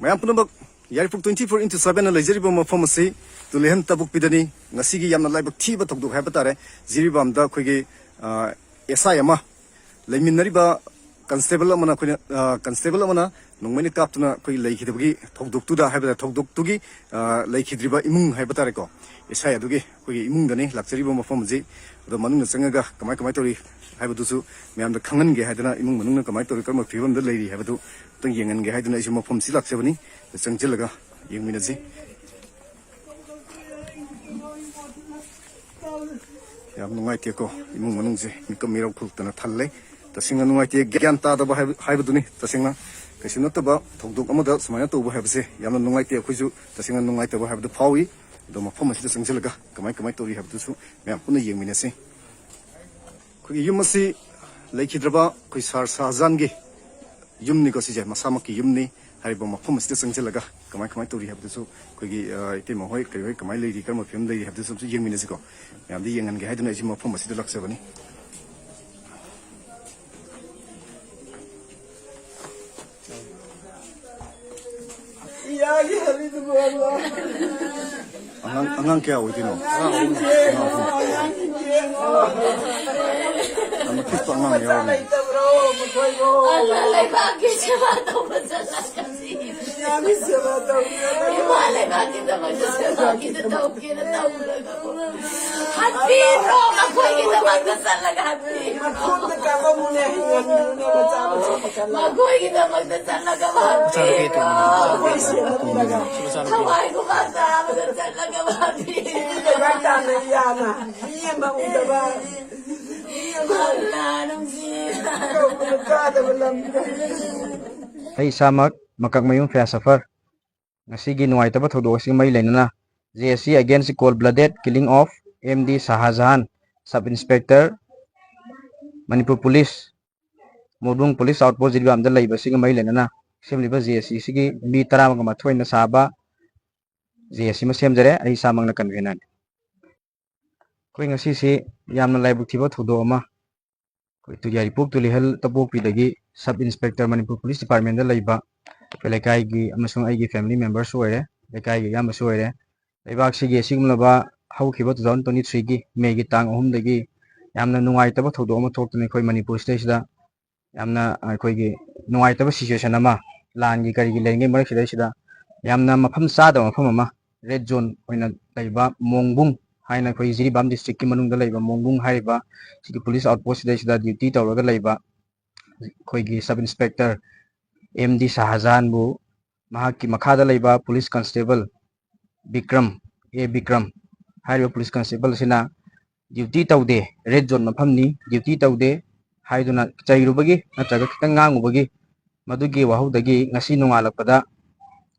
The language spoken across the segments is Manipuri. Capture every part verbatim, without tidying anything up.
ꯃꯌꯥꯝ ꯄꯨꯝꯅꯃꯛ, ꯌꯥꯏꯔꯤꯄꯣꯛ twenty four into seven ꯂꯩꯖꯔꯤꯕ ꯃꯐꯝ ꯑꯁꯤ ꯇꯨꯂꯤꯍꯟ ꯇꯕꯨꯛꯄꯤꯗꯅꯤ꯫ ꯉꯁꯤꯒꯤ ꯌꯥꯝꯅ ꯂꯥꯏꯕꯛ ꯊꯤꯕ ꯊꯧꯗꯣꯛ ꯍꯥꯏꯕ ꯇꯥꯔꯦ, ꯖꯤꯔꯤꯕꯥꯝꯗ ꯑꯩꯈꯣꯏꯒꯤ ꯑꯦꯁ ꯑꯥꯏ ꯑꯃ ꯂꯩꯃꯤꯟꯅꯔꯤꯕ ꯀꯟꯁꯇꯦꯕꯜ ꯑꯃꯅ ꯑꯩꯈꯣꯏꯅ, ꯑ, ꯀꯟꯁꯇꯦꯕꯜ ꯑꯃꯅ ꯅꯣꯡꯃꯩꯅ ꯀꯥꯞꯇꯨꯅ ꯑꯩꯈꯣꯏ ꯂꯩꯈꯤꯗꯕꯒꯤ ꯊꯧꯗꯣꯛꯇꯨꯗ ꯍꯥꯏꯕꯗ ꯊꯧꯗꯣꯛꯇꯨꯒꯤ, ꯑ, ꯂꯩꯈꯤꯗ꯭ꯔꯤꯕ ꯏꯃꯨꯡ ꯍꯥꯏꯕ ꯇꯥꯔꯦꯀꯣ, ꯏꯁꯥ ꯑꯗꯨꯒꯤ ꯑꯩꯈꯣꯏꯒꯤ ꯏꯃꯨꯡꯗꯅꯤ ꯂꯥꯛꯆꯔꯤꯕ ꯃꯐꯝ ꯑꯁꯤ꯫ ꯑꯗꯣ ꯃꯅꯨꯡꯗ ꯆꯪꯉꯒ ꯀꯃꯥꯏ ꯀꯃꯥꯏ ꯇꯧꯔꯤ ꯍꯥꯏꯕꯗꯨꯁꯨ ꯃꯌꯥꯝꯗ ꯈꯪꯍꯟꯒꯦ ꯍꯥꯏꯗꯅ, ꯏꯃꯨꯡ ꯃꯅꯨꯡꯅ ꯀꯃꯥꯏ ꯇꯧꯔꯤ, ꯀꯔꯝꯕ ꯐꯤꯕꯝꯗ ꯂꯩꯔꯤ ꯍꯥꯏꯕꯗꯨ ꯑꯝꯇꯪ ꯌꯦꯡꯍꯟꯒꯦ ꯍꯥꯏꯗꯅ ꯑꯩꯁꯨ ꯃꯐꯝꯁꯤ ꯂꯥꯛꯆꯕꯅꯤ꯫ ꯑꯗ ꯆꯪꯁꯤꯜꯂꯒ ꯌꯦꯡꯃꯤꯟꯅꯁꯤ꯫ ꯌꯥꯝ ꯅꯨꯡꯉꯥꯏꯇꯦꯀꯣ, ꯏꯃꯨꯡ ꯃꯅꯨꯡꯁꯦ ꯃꯤꯀꯞ ꯃꯤꯔꯧ ꯈꯨꯜꯂꯛꯇꯅ ꯊꯜꯂꯦ꯫ ꯇꯁꯦꯡꯅ ꯅꯨꯡꯉꯥꯏꯇꯦ, ꯒ꯭ꯌꯥꯟ ꯇꯥꯗꯕ ꯍꯥꯏꯕ-, ꯍꯥꯏꯕꯗꯨꯅꯤ꯫ ꯇꯁꯦꯡꯅ ꯀꯩꯁꯨ ꯅꯠꯇꯕ ꯊꯧꯗꯣꯛ ꯑꯃꯗ ꯁꯨꯃꯥꯏꯅ ꯇꯧꯕ ꯍꯥꯏꯕꯁꯦ ꯌꯥꯝꯅ ꯅꯨꯡꯉꯥꯏꯇꯦ꯫ ꯑꯩꯈꯣꯏꯁꯨ ꯇꯁꯦꯡꯅ ꯅꯨꯡꯉꯥꯏꯇꯕ ꯍꯥꯏꯕꯗꯨ ꯐꯥꯎꯏ꯫ ꯑꯗꯣ ꯃꯐꯝ ꯑꯁꯤꯗ ꯆꯪꯁꯤꯜꯂꯒ ꯀꯃꯥꯏ ꯀꯃꯥꯏ ꯇꯧꯔꯤ ꯍꯥꯏꯕꯗꯨꯁꯨ ꯃꯌꯥꯝ ꯄꯨꯟꯅ ꯌꯦꯡꯃꯤꯟꯅꯁꯤ꯫ ꯑꯩꯈꯣꯏꯒꯤ ꯌꯨꯝ ꯑꯁꯤ ꯂꯩꯈꯤꯗ꯭ꯔꯕ ꯑꯩꯈꯣꯏ ꯁꯥꯔ ꯁꯥꯍꯖꯥꯟꯒꯤ ꯌꯨꯝꯅꯤꯀꯣ, ꯁꯤꯁꯦ ꯃꯁꯥꯃꯛꯀꯤ ꯌꯨꯝꯅꯤ꯫ ꯍꯥꯏꯔꯤꯕ ꯃꯐꯝ ꯑꯁꯤꯗ ꯆꯪꯁꯤꯜꯂꯒ ꯀꯃꯥꯏ ꯀꯃꯥꯏ ꯇꯧꯔꯤ ꯍꯥꯏꯕꯗꯨꯁꯨ, ꯑꯩꯈꯣꯏꯒꯤ, ꯑ, ꯏꯇꯩꯃ ꯍꯣꯏ ꯀꯔꯤ ꯍꯣꯏ ꯀꯃꯥꯏ ꯂꯩꯔꯤ, ꯀꯔꯝꯕ ꯐꯤꯕꯝ ꯂꯩꯔꯤ ꯍꯥꯏꯕꯗꯨꯁꯨ ꯑꯝꯇ ꯌꯦꯡꯃꯤꯟꯅꯁꯤꯀꯣ꯫ ꯃꯌꯥꯝꯗ ꯌꯦꯡꯍꯟꯒꯦ ꯍꯥꯏꯗꯨꯅ ꯑꯩꯁꯨ ꯃꯐꯝ ꯑꯁꯤꯗ ꯂꯥꯛꯆꯕꯅꯤ꯫ ꯏꯌꯥꯒꯤ ꯍꯔꯤꯗꯨꯕꯨ ꯑꯉꯥꯡ, ꯑꯉꯥꯡ ꯀꯌꯥ ꯑꯣꯏꯗꯣꯏꯅꯣ? ꯑꯉꯥꯡ ꯑꯍꯨꯝ꯫ ꯌꯥꯝꯅ ꯄꯤꯛꯄ ꯑꯉꯥꯡ ꯌꯥꯎꯔꯝꯃꯦ꯫ ꯂꯩꯇꯕ꯭ꯔꯣ ꯃꯈꯣꯏꯕꯨ? ꯑꯜꯂꯥ ꯂꯩꯕꯥꯛꯀꯤ ꯁꯦꯕꯥ ꯇꯧꯕ ꯆꯠꯂꯒ ꯁꯤ꯫ ꯏꯌꯥꯒꯤ ꯁꯦꯕꯥ ꯇꯧꯕ ꯆꯠꯂꯒ ꯏꯃꯥ ꯂꯩꯕꯥꯛꯀꯤꯗꯃꯛꯇ ꯁꯦꯕꯥ ꯈꯤꯇ ꯇꯧꯒꯦꯅ ꯇꯧꯔꯒ꯫ ꯍꯥꯠꯄꯤꯈ꯭ꯔꯣ, ꯃꯈꯣꯏꯒꯤꯗꯃꯛꯇ ꯆꯠꯂꯒ ꯍꯥꯠꯄꯤꯈ꯭ꯔꯣ꯫ ꯃꯈꯣꯡꯗ ꯀꯥꯞꯄꯝꯃꯨꯅꯦ, ꯉꯝꯗꯅꯕ ꯆꯥꯕ ꯊꯛꯄ ꯈꯜꯂꯒ꯫ ꯃꯈꯣꯏꯒꯤꯗꯃꯛꯇ ꯆꯠꯂꯒ ꯍꯥꯠꯄꯤꯈ꯭ꯔꯣ꯫ ꯃꯈꯣꯏ ꯁꯦꯝꯃꯛꯄꯤꯔꯒ꯫ ꯊꯋꯥꯏ ꯈꯨꯕꯥꯛ ꯆꯥꯕꯗ ꯆꯠꯂꯒ ꯍꯥꯠꯄꯤꯈ꯭ꯔꯣ꯫ ꯂꯩꯕꯥꯛ ꯇꯥꯅ ꯌꯥꯅ ꯃꯤ ꯑꯃ ꯎꯗꯕ, ꯃꯤ ꯑꯃ ꯑꯜꯂꯥ ꯅꯨꯡꯁꯤ꯫ ꯀꯧꯕꯗ ꯇꯥꯗꯕ ꯂꯝꯗ꯫ ꯑꯩ ꯏꯁꯥꯃꯛ ꯃꯀꯛꯃꯌꯨꯝ ꯐꯌꯥꯖ ꯁꯐꯔ꯫ ꯉꯁꯤꯒꯤ ꯅꯨꯡꯉꯥꯏꯇꯕ ꯊꯧꯗꯣꯛ ꯑꯁꯤꯒ ꯃꯔꯤ ꯂꯩꯅꯅ J S C against cold blooded killing of M D Shah Jahan, Sub Inspector, Manipur Police, ꯃꯣꯔꯕꯨꯡ Police Outpost ꯖꯤꯔꯤꯕꯥꯝꯗ ꯂꯩꯕꯁꯤꯒ ꯃꯔꯤ ꯂꯩꯅꯅ ꯁꯦꯝꯂꯤꯕ J S C ꯁꯤꯒꯤ ꯃꯤ ꯇꯔꯥꯃꯒ ꯃꯥꯊꯣꯏꯅ ꯁꯥꯕ J S C ꯑꯃ ꯁꯦꯝꯖꯔꯦ꯫ ꯑꯩ ꯏꯁꯥꯃꯛꯅ convener ꯅꯤ꯫ ꯑꯩꯈꯣꯏ ꯉꯁꯤꯁꯤ ꯌꯥꯝꯅ ꯂꯥꯏꯕꯛ ꯊꯤꯕ ꯊꯧꯗꯣꯛ ꯑꯃ, ꯑꯩꯈꯣꯏ ꯇꯨ-, ꯌꯥꯏꯔꯤꯄꯣꯛ Tulihal ꯇꯄꯣꯛꯄꯤꯗꯒꯤ Sub Inspector, Manipur Police Department ꯗ ꯂꯩꯕ ꯑꯩꯈꯣꯏ ꯂꯩꯀꯥꯏꯒꯤ ꯑꯃꯁꯨꯡ ꯑꯩꯒꯤ family memberꯁꯨ ꯑꯣꯏꯔꯦ, ꯂꯩꯀꯥꯏꯒꯤ ꯑꯌꯥꯝꯕꯁꯨ ꯑꯣꯏꯔꯦ꯫ ꯂꯩꯕꯥꯛꯁꯤꯒꯤ ꯑꯁꯤꯒꯨꯝꯂꯕ ꯍꯧꯈꯤꯕ two thousand twenty threeꯒꯤ Mayꯒꯤ ꯇꯥꯡ ꯑꯍꯨꯝꯗꯒꯤ ꯌꯥꯝꯅ ꯅꯨꯡꯉꯥꯏꯇꯕ ꯊꯧꯗꯣꯛ ꯑꯃ ꯊꯣꯛꯇꯨꯅ ꯑꯩꯈꯣꯏ ꯃꯅꯤꯄꯨꯔꯁꯤꯗꯩꯁꯤꯗ ꯌꯥꯝꯅ ꯑꯩꯈꯣꯏꯒꯤ ꯅꯨꯡꯉꯥꯏꯇꯕ situation ꯑꯃ, ꯂꯥꯟꯒꯤ ꯀꯔꯤꯒꯤ ꯂꯩꯔꯤꯉꯩ ꯃꯔꯛꯁꯤꯗꯩꯁꯤꯗ ꯌꯥꯝꯅ ꯃꯐꯝ ꯆꯥꯗꯕ ꯃꯐꯝ ꯑꯃ, red zone ꯑꯣꯏꯅ ꯂꯩꯕ ꯃꯣꯡꯕꯨꯡ ꯍꯥꯏꯅ ꯑꯩꯈꯣꯏ ꯖꯤꯔꯤꯕꯥꯝ districtꯀꯤ ꯃꯅꯨꯡꯗ ꯂꯩꯕ ꯃꯣꯡꯕꯨꯡ ꯍꯥꯏꯔꯤꯕ ꯁꯤꯒꯤ police outpostꯁꯤꯗꯩꯁꯤꯗ duty ꯇꯧꯔꯒ ꯂꯩꯕ ꯑꯩꯈꯣꯏꯒꯤ sub inspector M D ꯁꯍꯥꯖꯥꯟꯕꯨ ꯃꯍꯥꯛꯀꯤ ꯃꯈꯥꯗ ꯂꯩꯕ police constable Bikram, A Bikram ꯍꯥꯏꯔꯤꯕ police constable ꯑꯁꯤꯅ duty ꯇꯧꯗꯦ, red zone ꯃꯐꯝꯅꯤ, duty ꯇꯧꯗꯦ ꯍꯥꯏꯗꯨꯅ ꯆꯩꯔꯨꯕꯒꯤ ꯅꯠꯇ꯭ꯔꯒ ꯈꯤꯇꯪ ꯉꯥꯡꯉꯨꯕꯒꯤ ꯃꯗꯨꯒꯤ ꯋꯥꯍꯧꯗꯒꯤ ꯉꯁꯤ ꯅꯣꯡꯉꯥꯜꯂꯛꯄꯗ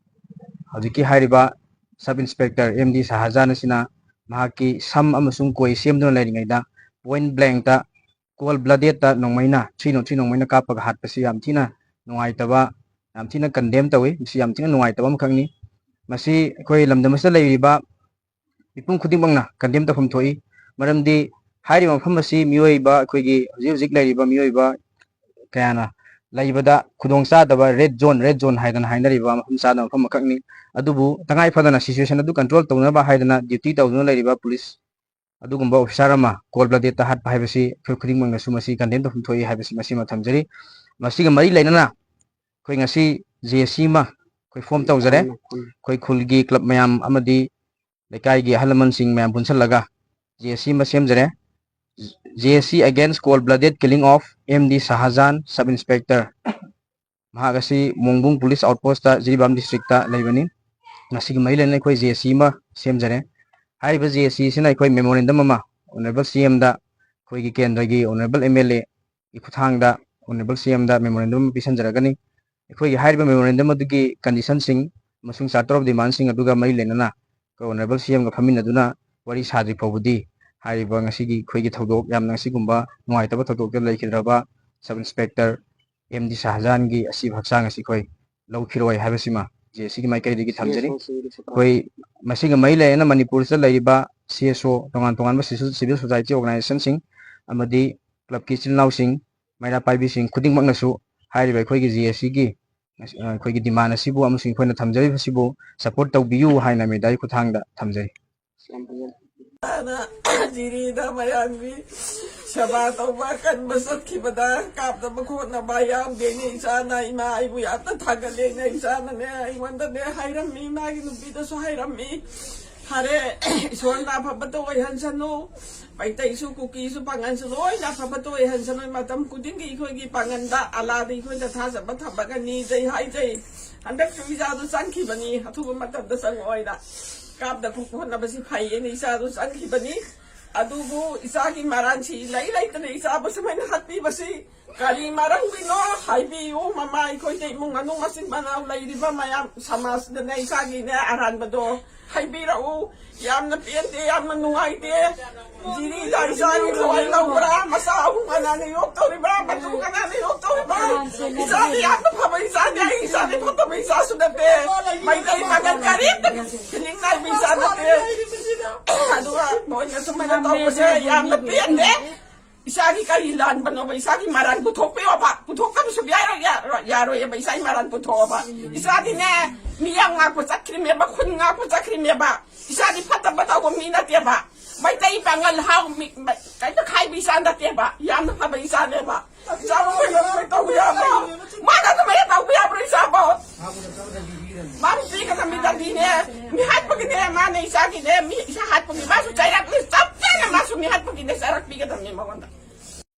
ꯍꯧꯖꯤꯛꯀꯤ ꯍꯥꯏꯔꯤꯕ sub inspector M D ꯁꯍꯥꯖꯥꯟ ꯑꯁꯤꯅ ꯃꯍꯥꯛꯀꯤ ꯁꯝ ꯑꯃꯁꯨꯡ ꯀꯣꯏ ꯁꯦꯝꯗꯨꯅ ꯂꯩꯔꯤꯉꯩꯗ point blankꯇ cold bloodedꯇ ꯅꯣꯡꯃꯩꯅ, three not three ꯅꯣꯡꯃꯩꯅ ꯀꯥꯞꯄꯒ ꯍꯥꯠꯄꯁꯤ ꯌꯥꯝ ꯊꯤꯅ ꯅꯨꯡꯉꯥꯏꯇꯕ, ꯌꯥꯝ ꯊꯤꯅ condemn ꯇꯧꯏ꯫ ꯃꯁꯤ ꯌꯥꯝ ꯊꯤꯅ ꯅꯨꯡꯉꯥꯏꯇꯕ ꯑꯃꯈꯛꯅꯤ꯫ ꯃꯁꯤ ꯑꯩꯈꯣꯏ ꯂꯝꯗꯝ ꯑꯁꯤꯗ ꯂꯩꯔꯤꯕ ꯃꯤꯄꯨꯝ ꯈꯨꯗꯤꯡꯃꯛꯅ condemn ꯇꯧꯐꯝ ꯊꯣꯛꯏ꯫ ꯃꯔꯝꯗꯤ ꯍꯥꯏꯔꯤꯕ ꯃꯐꯝ ꯑꯁꯤ ꯃꯤꯑꯣꯏꯕ, ꯑꯩꯈꯣꯏꯒꯤ ꯍꯧꯖꯤꯛ ꯍꯧꯖꯤꯛ ꯂꯩꯔꯤꯕ ꯃꯤꯑꯣꯏꯕ ꯀꯌꯥꯅ ꯂꯩꯕꯗ ꯈꯨꯗꯣꯡ ꯆꯥꯗꯕ red zone, red zone ꯍꯥꯏꯗꯅ ꯍꯥꯏꯅꯔꯤꯕ ꯃꯐꯝ ꯆꯥꯗꯕ ꯃꯐꯝ ꯑꯃꯈꯛꯅꯤ꯫ ꯑꯗꯨꯕꯨ ꯇꯉꯥꯏ ꯐꯗꯅ situation ꯑꯗꯨ control ꯇꯧꯅꯕ ꯍꯥꯏꯗꯅ duty ꯇꯧꯗꯨꯅ ꯂꯩꯔꯤꯕ police ꯑꯗꯨꯒꯨꯝꯕ officer ꯑꯃ cold bloodedꯇ ꯍꯥꯠꯄ ꯍꯥꯏꯕꯁꯤ ꯑꯩꯈꯣꯏ ꯈꯨꯗꯤꯡꯃꯛꯅꯁꯨ ꯃꯁꯤ condemn ꯇꯧꯐꯝ ꯊꯣꯛꯏ ꯍꯥꯏꯕꯁꯤ ꯃꯁꯤꯃ ꯊꯝꯖꯔꯤ꯫ ꯃꯁꯤꯒ ꯃꯔꯤ ꯂꯩꯅꯅ ꯑꯩꯈꯣꯏ ꯉꯁꯤ J A C ꯑꯃ ꯑꯩꯈꯣꯏ form ꯇꯧꯖꯔꯦ꯫ ꯑꯩꯈꯣꯏ ꯈꯨꯜꯒꯤ club ꯃꯌꯥꯝ ꯑꯃꯗꯤ ꯂꯩꯀꯥꯏꯒꯤ ꯑꯍꯜ ꯂꯃꯟꯁꯤꯡ ꯃꯌꯥꯝ ꯄꯨꯟꯁꯤꯜꯂꯒ J A C ꯑꯃ ꯁꯦꯝꯖꯔꯦ꯫ J A C against cold blooded killing of M D ꯁꯍꯥꯖꯥꯟ, sub inspector꯫ ꯃꯍꯥꯛ ꯑꯁꯤ ꯃꯣꯡꯕꯨꯡ police outpostꯇ ꯖꯤꯔꯤꯕꯥꯝ districtꯇ ꯂꯩꯕꯅꯤ꯫ ꯃꯁꯤꯒꯤ ꯃꯔꯤ ꯂꯩꯅꯅ ꯑꯩꯈꯣꯏ J A C ꯑꯃ ꯁꯦꯝꯖꯔꯦ꯫ ꯍꯥꯏꯔꯤꯕ J A C ꯑꯁꯤꯅ ꯑꯩꯈꯣꯏ memorandum ꯑꯃ honourable C Mꯗ, ꯑꯩꯈꯣꯏꯒꯤ ꯀꯦꯟꯗ꯭ꯔꯒꯤ honourable M L Aꯒꯤ ꯈꯨꯠꯊꯥꯡꯗ honourable C Mꯗ memorandum ꯑꯃ ꯄꯤꯁꯤꯟꯖꯔꯒꯅꯤ꯫ ꯑꯩꯈꯣꯏꯒꯤ ꯍꯥꯏꯔꯤꯕ memorandum ꯑꯗꯨꯒꯤ conditionꯁꯤꯡ ꯑꯃꯁꯨꯡ charter of demandꯁꯤꯡ ꯑꯗꯨꯒ ꯃꯔꯤ ꯂꯩꯅꯅ ꯑꯩꯈꯣꯏ honourable C Mꯒ ꯐꯝꯃꯤꯟꯅꯗꯨꯅ ꯋꯥꯔꯤ ꯁꯥꯗ꯭ꯔꯤ ꯐꯥꯎꯕꯗꯤ ꯍꯥꯏꯔꯤꯕ ꯉꯁꯤꯒꯤ ꯑꯩꯈꯣꯏꯒꯤ ꯊꯧꯗꯣꯛ, ꯌꯥꯝꯅ ꯑꯁꯤꯒꯨꯝꯕ ꯅꯨꯡꯉꯥꯏꯇꯕ ꯊꯧꯗꯣꯛꯇ ꯂꯩꯈꯤꯗ꯭ꯔꯕ sub inspector M D ꯁꯍꯥꯖꯥꯟꯒꯤ ꯑꯁꯤꯕ ꯍꯛꯆꯥꯡ ꯑꯁꯤ ꯑꯩꯈꯣꯏ ꯂꯧꯈꯤꯔꯣꯏ ꯍꯥꯏꯕꯁꯤꯃ J A Cꯒꯤ ꯃꯥꯏꯀꯩꯗꯒꯤ ꯊꯝꯖꯔꯤ꯫ ꯑꯩꯈꯣꯏ ꯃꯁꯤꯒ ꯃꯔꯤ ꯂꯩꯅꯅ ꯃꯅꯤꯄꯨꯔꯁꯤꯗ ꯂꯩꯔꯤꯕ C S O, ꯇꯣꯉꯥꯟ ꯇꯣꯉꯥꯟꯕ civil society organizationꯁꯤꯡ ꯑꯃꯗꯤ clubꯀꯤ ꯏꯆꯤꯜ ꯏꯅꯥꯎꯁꯤꯡ, ꯃꯩꯔꯥ ꯄꯥꯏꯕꯤꯁꯤꯡ ꯈꯨꯗꯤꯡꯃꯛꯅꯁꯨ ꯍꯥꯏꯔꯤꯕ ꯑꯩꯈꯣꯏꯒꯤ J A Cꯒꯤ ꯑꯩꯈꯣꯏꯒꯤ demand ꯑꯁꯤꯕꯨ ꯑꯃꯁꯨꯡ ꯑꯩꯈꯣꯏꯅ ꯊꯝꯖꯔꯤꯕꯁꯤꯕꯨ support ꯇꯧꯕꯤꯌꯨ ꯍꯥꯏꯅ ꯃꯦꯗꯥꯒꯤ ꯈꯨꯠꯊꯥꯡꯗ ꯊꯝꯖꯔꯤ꯫ ꯏꯆꯥꯅ ꯖꯤꯔꯤꯗ ꯃꯌꯥꯝꯒꯤ ꯁꯦꯕꯥ ꯇꯧꯕ ꯀꯟꯕ ꯆꯠꯈꯤꯕꯗ ꯀꯥꯞꯅꯕ ꯈꯣꯠꯅꯕ ꯌꯥꯎꯗꯦꯅꯦ꯫ ꯏꯆꯥꯅ ꯏꯃꯥ ꯑꯩꯕꯨ ꯌꯥꯝꯅ ꯊꯥꯒꯠꯂꯦꯅ ꯏꯆꯥꯅꯅꯦ ꯑꯩꯉꯣꯟꯗꯅꯦ ꯍꯥꯏꯔꯝꯃꯤ, ꯏꯃꯥꯒꯤ ꯅꯨꯄꯤꯗꯁꯨ ꯍꯥꯏꯔꯝꯃꯤ꯫ ꯐꯔꯦ, ꯏꯁꯣꯔꯅ ꯑꯐꯕꯇ ꯑꯣꯏꯍꯟꯁꯅꯨ꯫ ꯃꯩꯇꯩꯁꯨ, ꯀꯨꯀꯤꯁꯨ, ꯄꯥꯉꯜꯁꯨ ꯂꯣꯏꯅ ꯑꯐꯕꯇ ꯑꯣꯏꯍꯟꯁꯅꯨ꯫ ꯃꯇꯝ ꯈꯨꯗꯤꯡꯒꯤ ꯑꯩꯈꯣꯏꯒꯤ ꯄꯥꯉꯜꯗ, ꯑꯂꯥꯗ ꯑꯩꯈꯣꯏꯗ ꯊꯥꯖꯕ ꯊꯝꯃꯒ ꯅꯤꯖꯩ ꯍꯥꯏꯖꯩ꯫ ꯍꯟꯗꯛꯁꯨ ꯏꯆꯥꯗꯨ ꯆꯪꯈꯤꯕꯅꯤ, ꯑꯊꯨꯕ ꯃꯇꯝꯗ ꯆꯪꯉꯛꯑꯣꯏꯅ꯫ ꯀꯥꯞꯅ ꯈꯣꯠꯅꯕꯁꯤ ꯐꯩꯌꯦꯅ ꯏꯆꯥꯗꯨ ꯆꯪꯈꯤꯕꯅꯤ꯫ ꯑꯗꯨꯕꯨ ꯏꯆꯥꯒꯤ ꯃꯔꯥꯟꯁꯤ ꯂꯩ ꯂꯩꯇꯅ ꯏꯆꯥꯕꯨ ꯁꯨꯃꯥꯏꯅ ꯍꯥꯠꯄꯤꯕꯁꯤ ꯀꯔꯤ ꯃꯔꯝꯒꯤꯅꯣ ꯍꯥꯏꯕꯤꯌꯨ꯫ ꯃꯃꯥ, ꯑꯩꯈꯣꯏꯗ ꯏꯃꯨꯡ ꯃꯅꯨꯡ ꯃꯆꯤꯟ ꯃꯅꯥꯎ ꯂꯩꯔꯤꯕ ꯃꯌꯥꯝ ꯁꯃꯥꯖꯇꯅꯦ ꯏꯆꯥꯒꯤꯅꯦ ꯑꯔꯥꯟꯕꯗꯣ ꯍꯥꯏꯕꯤꯔꯛꯎ꯫ ꯌꯥꯝꯅ ꯄꯦꯟꯗꯦ, ꯌꯥꯝꯅ ꯅꯨꯡꯉꯥꯏꯇꯦ꯫ ꯖꯤꯔꯤꯗ ꯏꯆꯥꯒꯤ ꯊꯋꯥꯏ ꯂꯧꯕ꯭ꯔꯥ? ꯃꯆꯥ ꯑꯍꯨꯝ ꯀꯅꯥꯅ ꯌꯣꯛꯇꯧꯔꯤꯕ꯭ꯔꯥ? ꯃꯇꯨ ꯀꯅꯥꯅ ꯌꯣꯛꯇꯧꯔꯤꯕ꯭ꯔꯥ? ꯏꯆꯥꯗꯤ ꯌꯥꯝꯅ ꯐꯕ ꯏꯆꯥꯅꯤ꯫ ꯑꯩ ꯏꯆꯥꯗꯤ ꯐꯠꯇꯕ ꯏꯆꯥꯁꯨ ꯅꯠꯇꯦ꯫ ꯃꯩꯇꯩ ꯃꯒꯜ ꯀꯔꯤꯝꯇ feeling ꯅꯥꯏꯕ ꯏꯆꯥ ꯅꯠꯇꯦ꯫ ꯑꯗꯨꯒ ꯃꯣꯏꯅ ꯁꯨꯃꯥꯏꯅ ꯇꯧꯕꯁꯦ ꯌꯥꯝꯅ ꯄꯦꯟꯗꯦ꯫ ꯏꯆꯥꯒꯤ ꯀꯔꯤ ꯂꯥꯟꯕꯅꯣꯕ? ꯏꯆꯥꯒꯤ ꯃꯔꯥꯜ ꯄꯨꯊꯣꯛꯄꯤꯌꯣꯕ꯫ ꯄꯨꯊꯣꯛꯇꯕ ꯁꯨꯡꯌꯥ ꯌꯥꯔꯣꯏ-, ꯌꯥꯔꯣꯏ-, ꯌꯥꯔꯣꯏꯑꯕ꯫ ꯏꯆꯥꯒꯤ ꯃꯔꯥꯜ ꯄꯨꯊꯣꯛꯑꯣꯕ꯫ ꯏꯆꯥꯗꯤꯅꯦ, ꯃꯤꯌꯥꯝ ꯉꯥꯛꯄ ꯆꯠꯈ꯭ꯔꯤꯃꯦꯕ, ꯈꯨꯟ ꯉꯥꯛꯄ ꯆꯠꯈ꯭ꯔꯤꯃꯦꯕ꯫ ꯏꯆꯥꯗꯤ ꯐꯠꯇꯕ ꯇꯧꯕ ꯃꯤ ꯅꯠꯇꯦꯕ꯫ ꯃꯩꯇꯩ ꯄꯥꯉꯜ ꯍꯥꯎ ꯃꯤ-, ꯃ-, ꯀꯩꯝꯇ ꯈꯥꯏꯕ ꯏꯆꯥ ꯅꯠꯇꯦꯕ꯫ ꯌꯥꯝꯅ ꯐꯕ ꯏꯆꯥꯅꯦꯕ꯫ ꯏꯆꯥꯕꯨ ꯀꯩꯅꯣ ꯇꯧꯕ ꯌꯥꯕ꯭ꯔꯣ? ꯃꯥꯅ ꯑꯗꯨꯃꯥꯏꯅ ꯇꯧꯕ ꯌꯥꯕ꯭ꯔꯣ ꯏꯆꯥꯕꯣ? ꯃꯥꯕꯨ ꯄꯤꯒꯗꯕꯅꯤ ꯗꯟꯗꯤꯅꯦ꯫ ꯃꯤ ꯍꯥꯠꯄꯒꯤꯅꯦ, ꯃꯥꯅ ꯏꯆꯥꯒꯤꯅꯦ꯫ ꯃꯤ ꯏꯆꯥ ꯍꯥꯠꯄꯒꯤ ꯃꯥꯁꯨ ꯆꯩꯔꯛꯅꯤ꯫ ꯆꯞ ꯆꯥꯅ ꯃꯥꯁꯨ ꯃꯤ ꯍꯥꯠꯄꯒꯤꯅꯦ ꯆꯩꯔꯛ ꯄꯤꯒꯗꯕꯅꯤ ꯃꯉꯣꯟꯗ꯫